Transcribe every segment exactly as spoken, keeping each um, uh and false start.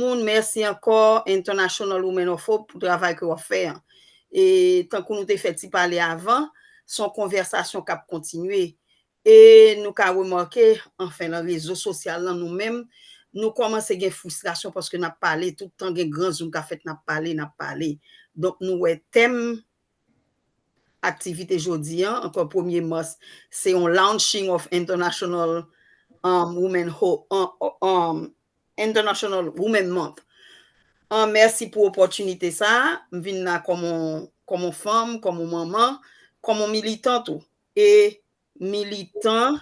moun, mèsi ankò International Women of Hope pou travay ke w ap fè an. E tankou nou te fè ti pale avan, se yon konvèsasyon k ap kontinye. E nou ka remake, anfen, nan rezo sosyal lan, nou menm, nou kòmanse gen fristrasyon paske n ap pale, tout tan gen gran zoom ka fèt, n ap pale, n ap pale. Donk, nou wè tèm aktivite jodi an, ankò premye mas, se yon launching of International um, Women Ho um, International Women Month. An, mèsi pou opòtinite sa a. M vin la kòm yon fanm, kòm yon manman, kòm yon militan tou. E militan,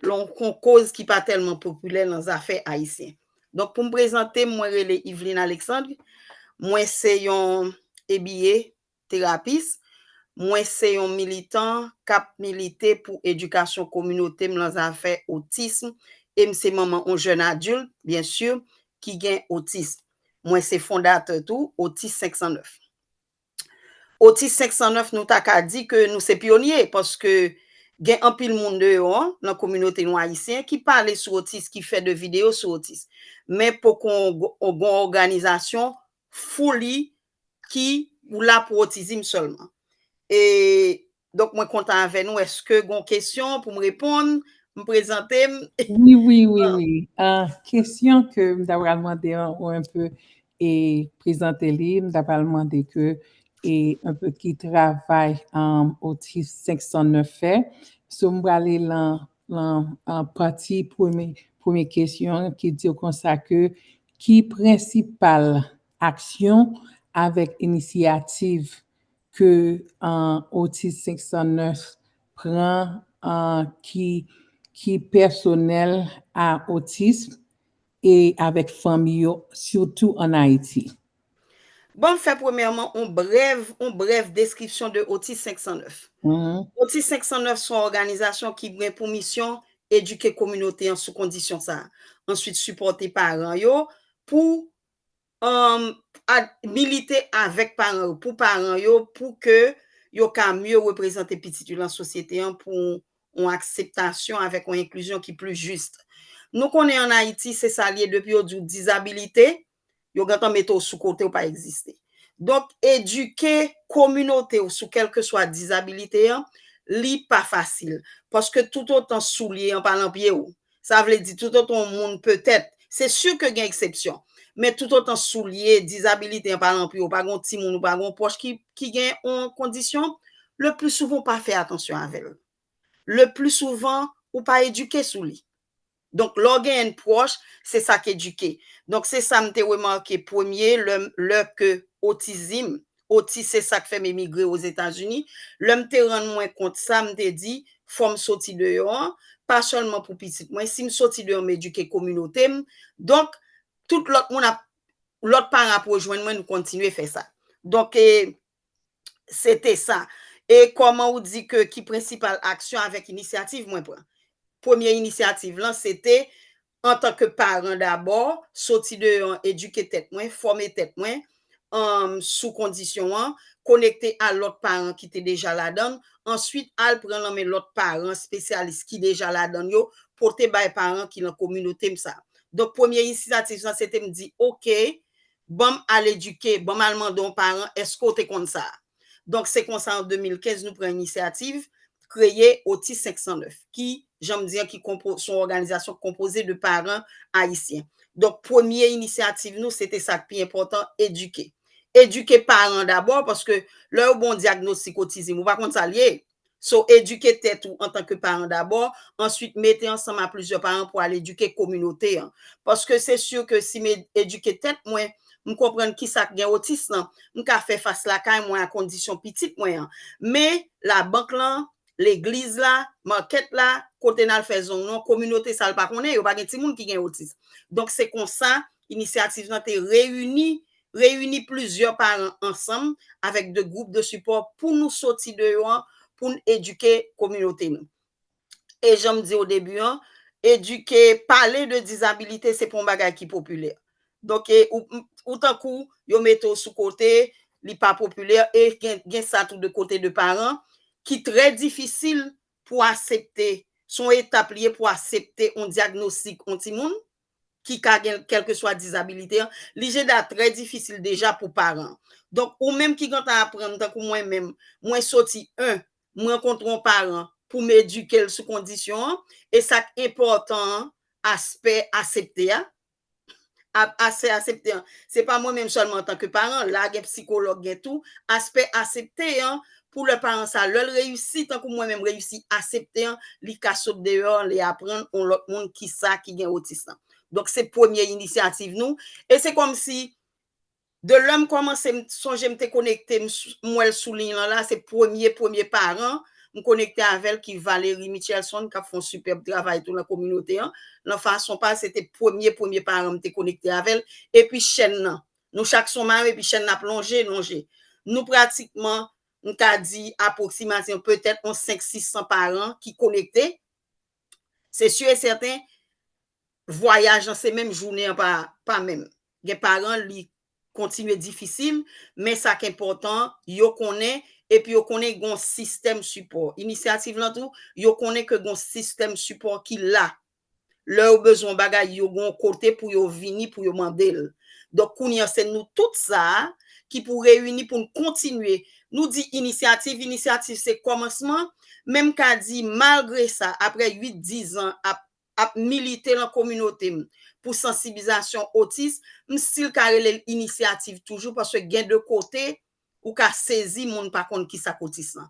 yon koz ki pa tèlman popilè nan zafè ayisyen. Donk, pou m prezante m, mwen rele Yveline Alexandre. Mwen se yon A B A terapis. Mwen se yon militan k ap milite pou edikasyon kominote m nan zafè otism. E m se manman yon jèn adilt, byen si, ki gen otism. Mwen se fondatè tou Otis senk san nèf. Otis senk san nèf, nou ta ka di ke nou se pyonye, paske gen anpil moun deyò an, nan kominote nou ayisyen, ki pale sou otis, ki fè de videyo sou otis. Men poko gon òganizasyon fully ki ou la pou otizm sèlman. E donk, mwen kontan avè nou. Èske gon kesyon pou m reponn? M prezante m. Wi, wi, wi, wi. Ah, kesyon ke m ta pral mande an, ou enpe e prezante li, m ta pral mande ke e enpe ki travay um, Otis senk san nèf fè. So, m prale lan, lan uh, pati premye, premye kesyon ki di konsa ke ki prensipal aksyon avèk inisyativ ke uh, Otis senk san nèf pran uh, ki, ki pèsonèl a otism e avèk fanmi yo, sitou ann Ayiti? Bon, m fè premyèman yon brèv, yon brèv deskripsyon de Otis senk san nèf. Otis senk san nèf se yon òganizasyon ki gen pou misyon edike kominote an sou kondisyon sa a. Answit, sipòte paran yo pou um, milite avèk paran yo, pou paran yo, pou ke yo ka mye reprezante pitit yo lan sosyete an, pou yon akseptasyon avèk yon enklizyon ki pli jis. Nou konnen ann Ayiti, se sa l ye, depi yo di w dizabilite, yo gentan mete w sou kote, w pa egziste. Donk, edike kominote w sou kèlkeswa dizabilite an, li pa fasil. Paske toutotan soulye an pa lan pye w, sa vle di toutotan yon moun petèt, se si ke gen eksepsyon, men toutotan soulye, dizabilite an pa lan pye w, ou pa gen yon timoun, ou pa gen yon pwòch ki, ki gen yon kondisyon, le pli souvan ou pa fè atansyon avè l. Le pli souvan, ou pa edike sou li. Donk, lè w gen yon pwòch, se sa k edike. Donk, se sa m te remake premye lè, lè ke otizm, otis se sa k fè m emigre Ozetazini. Lè m te rann mwen kont sa, m te di, fò m soti deyò an, pa sèlman pou pitit mwen. Si m soti deyò, m edike kominote m. Donk, tout lòt moun ap, lòt paran ap rejwenn mwen, nou kontinye fè sa. Donk, e, se te sa. E kòman ou di ke ki prensipal aksyon avèk inisyativ mwen pran? Premye inisyativ lan, se te, antanke paran dabò, soti deyò an, edike tèt mwen, fòme tèt mwen, um, sou kondisyon an, konekte a lòt paran ki te deja ladan l, answit al pran lan men lòt paran espesyalis ki deja ladan l yo, pote bay paran ki lan kominote m sa. Donk, premye inisyativ lan, se te m di, oke, ban m al edike, ban m al mande yon paran, èske w te konn sa? Donk, se konsa, an de mil kenz, nou pran inisyativ kreye Otis senk san nèf, ki, jan m di an, ki konpo-, se yon òganizasyon konpoze de paran ayisyen. Donk, premye inisyativ nou, se te sa k pi enpòtan, edike. Edike paran dabò, paske lè yo ba w dyagnostik otizm, ou pa konn sa l ye. So, edike tèt ou antanke paran dabò, answit mete ansanm a plizyè paran pou al edike kominote an. Paske se si ke si m ed-, edike tèt mwen, m konprann kisa k gen otis lan, m ka fè fas lakay mwen a kondisyon pitit mwen an. Men, labank lan, legliz la, makèt la, kote n al fè zong nou an, kominote sa l pa konnen, yo pa gen timoun ki gen otis. Donk, se konsa, inisyativ lan te reyini, reyini plizyè paran ansanm avèk de gwoup de sipò pou nou soti deyò an, pou n edike kominote nou. E jan m di o debi an, edike, pale de dizabilite, se pa yon bagay ki popilè. Donk, e, ou, ou tankou, yo mete w sou kote, li pa popilè, e gen, gen sa tou de kote de paran, ki trè difisil pou aksepte, se yon etap li ye pou aksepte yon dyagnostik yon timoun, ki ka gen kèlkeswa dizabilite an, li jenda trè difisil deja pou paran. Donk, ou menm ki gentan aprann, tankou mwen menm, mwen soti en, mwen rankontre yon paran pou m edike l sou kondisyon an, e sa k enpòtan an, aspè asepte a, aspè asepte an. Se pa mwen menm sèlman antanke paran, la gen psikològ, gen tou, aspè asepte an, pou lè paran sa, lè l reyisi, tankou mwen menm reyisi asepte an, li ka sot deyò, li aprann yon lòt moun ki sa ki gen otis lan. Donk, se premye inisyativ nou. E se kòmsi, de lè m kòmanse, m sonje m te konekte, m wè l sou liy lan la, se premye, premye paran m konekte avè l ki Valerie Michelson, k ap fè yon sipèb travay tou nan kominote an. Nan fason pa l, se te premye, premye paran m te konekte avè l. Epi chèn nan. Nou chak se yon mayon, epi chèn nan ap lonje, lonje. Nou pratikman, m ka di apwoksimativman, petèt yon senk, sis san paran ki konekte. Se si e sèten, vwayaj lan se menm jounen an pa, pa menm. Gen paran, li kontinye difisil, men sa k enpòtan, yo konnen, epi yo konnen gen yon sistèm sipò. Inisyativ lan tou, yo konnen ke gen yon sistèm sipò ki la. Lè yo bezwen yon bagay, yo gen yon kote pou yo vini, pou yo mande l. Donk, kounye an, se nou tout sa a ki pou reyini pou n kontinye. Nou di inisyativ, inisyativ se kòmansman, men m ka di, malgre sa, apre uit, diz an ap, ap milite lan kominote m pou sansibilizasyon otis, m still ka rele l inisyativ toujou, paske gen de kote ou ka sezi, moun pa konn kisa k otis lan.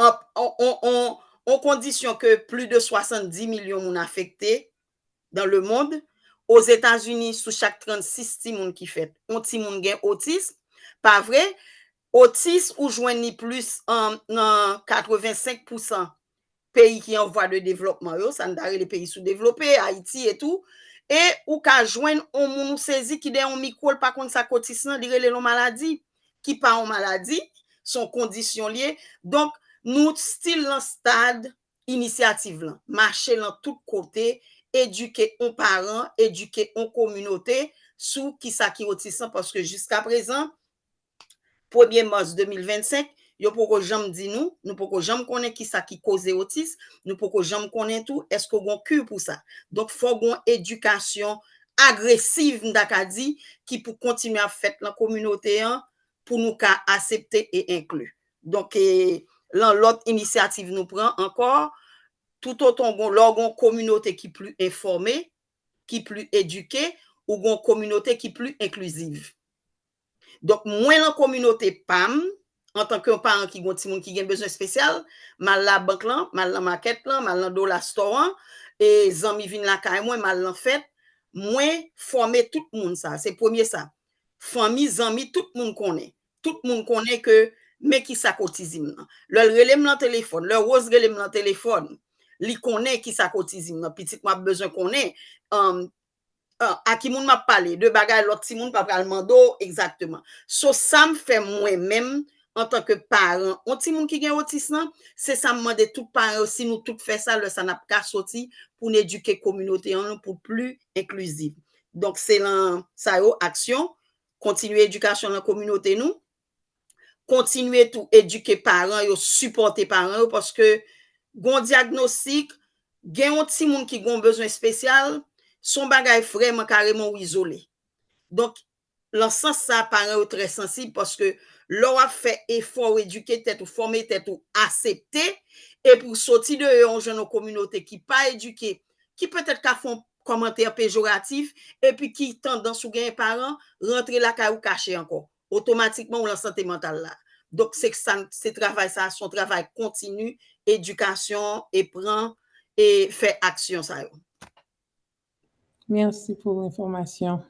An, on, on, on, on kondisyon ke plis de swasanndis milyon moun afekte dans le monde. Ozetazini, sou chak trannsis timoun ki fèt, yon timoun gen otis, pa vre? Otis, ou jwenn li plis, um, nan katrevensenk pousan peyi ki an vwa de devlòpman yo, sa n ta rele peyi soudevlope, Ayiti e tou. E ou ka jwenn yon moun ou sezi ki dèyè yon mikwo, l pa konn sa k otis lan, li rele l yon maladi, ki pa yon maladi, se yon kondisyon l ye. Donk, nou still lan stad inisyativ lan, mache lan tout kote, edike yon paran, edike yon kominote sou kisa ki otis lan, paske jiskaprezan, premye mas de mil vennsenk, yo poko janm di nou, nou poko janm konnen kisa ki koze otis, nou poko janm konnen tou èske w gen yon ki pou sa. Donk, fò gen yon edikasyon agresiv, m ta ka di, ki pou kontinye ap fèt lan kominote an, pou nou ka asepte e enkli. Donk, e, lan lòt inisyativ nou pran ankò, toutotan w gen, lè w gen yon kominote ki pli enfòme, ki pli edike, ou gen yon kominote ki pli enkliziv. Donk, mwen lan kominote pa m, antanke yon paran ki gen yon timoun ki gen bezwen espesyal, m al labank lan, m al lan makèt lan, m al lan Dollar Store an, e zanmi vin lakay mwen, m al lan fèt, mwen fòme tout moun sa, se premye sa. Fanmi, zanmi, tout moun konnen. Tout moun konnen ke men kisa k otizm lan. Lè l rele m lan telefòn, lè Rose rele m lan telefòn, li konnen kisa k otizm lan. Pitit mwen ap bezwen konnen, um, uh, a ki moun m ap pale, de bagay lòt timoun pa pral mande w egzakteman. So, sa m fè mwen menm, antanke paran, yon timoun ki gen otis lan, se sa m mande tout paran yo, si nou tout fè sa, lè sa n ap ka soti pou n edike kominote an nou pou pli enkliziv. Donk, se lan sa yo, aksyon, kontinye edikasyon lan kominote nou, kontinye tou edike paran yo, sipòte paran yo, paske gen yon dyagnostik, gen yon timoun ki gen yon bezwen espesyal, se yon bagay vrèman kareman ou izole. Donk, lan sans sa, paran yo trè sansib, paske lè w ap fè efò w edike tèt ou, fòme tèt ou, asepte, epi w soti deyò, w jwenn yon kominote ki pa edike, ki petèt ka fè yon kòmantè pejoratif, epi ki tandans ou genyen paran, rantre lakay ou kache ankò. Otomatikman, ou lan sante mantal la. Donk, se sa, se travay sa, se yon travay kontini, edikasyon, e pran, e fè aksyon sa yo. Mèsi pou enfòmasyon.